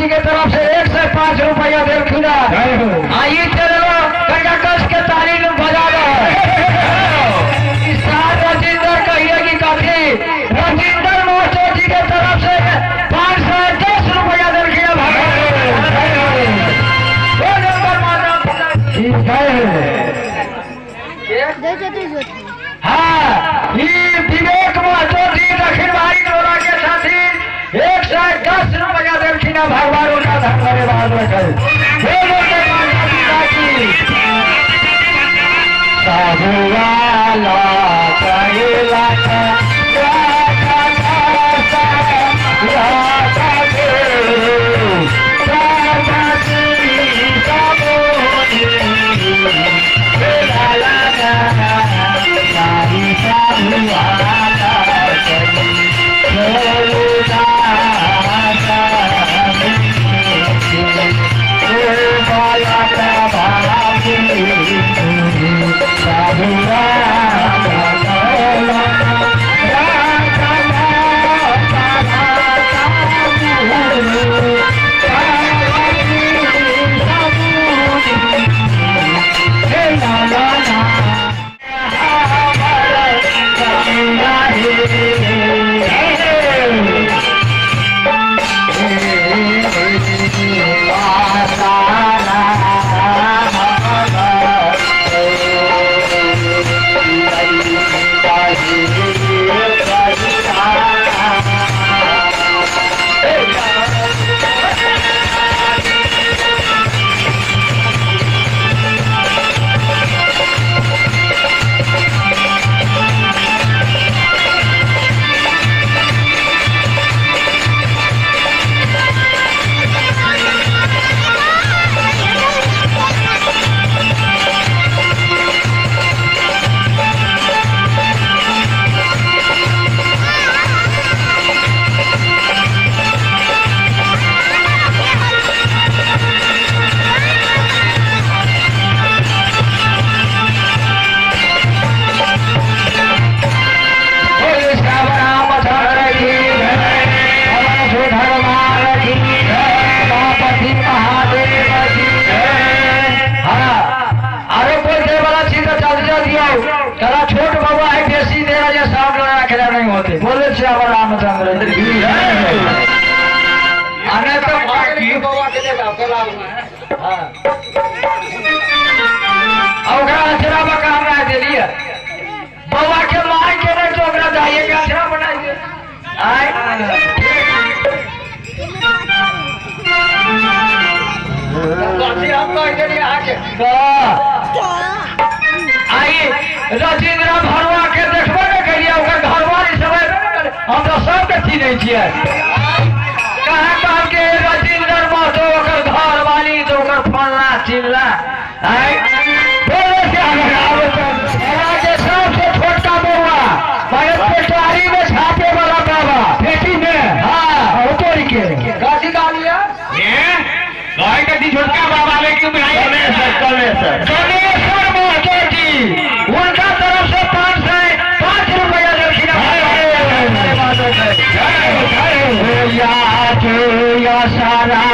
जी के तरफ से 105 रुपया देलखिन। आई चलो कनिका कस के ताली बजा दो। राजेंद्र कहिए कि कथी राजेंद्र महतो जी के तरफ से 510 रुपया देलखिन। हाँ, विवेक महतो जी दक्षिण भाई टोला के साथी 110 रुपया देलखिन। भगवान उनका धन्यवाद रखे। बोले रामचंद्र जी। बउआ के माय के नहीं तो ओकरा जाइए के अचरा बनाइए। आय हम कह देलिए आके आई राजेंद्र भरवा के देखबे न करिए, ओकर घरवाली सब हम तो सबके चिन्है छियै। कहाँ कहल के राजेंद्र महतो ओकर घरवाली तो ओकर फलना चिल्ला। आय बोले से के सबसे छोटका बउआ माने पेटारी में छापे वाला बाबा पेटी में। हाँ तोड़ के कथी कहलिए कथी छोटका बाबा लेकिन गणेश्वर महतो जी उनका तरफ से 505 रुपया देलखिन। सारा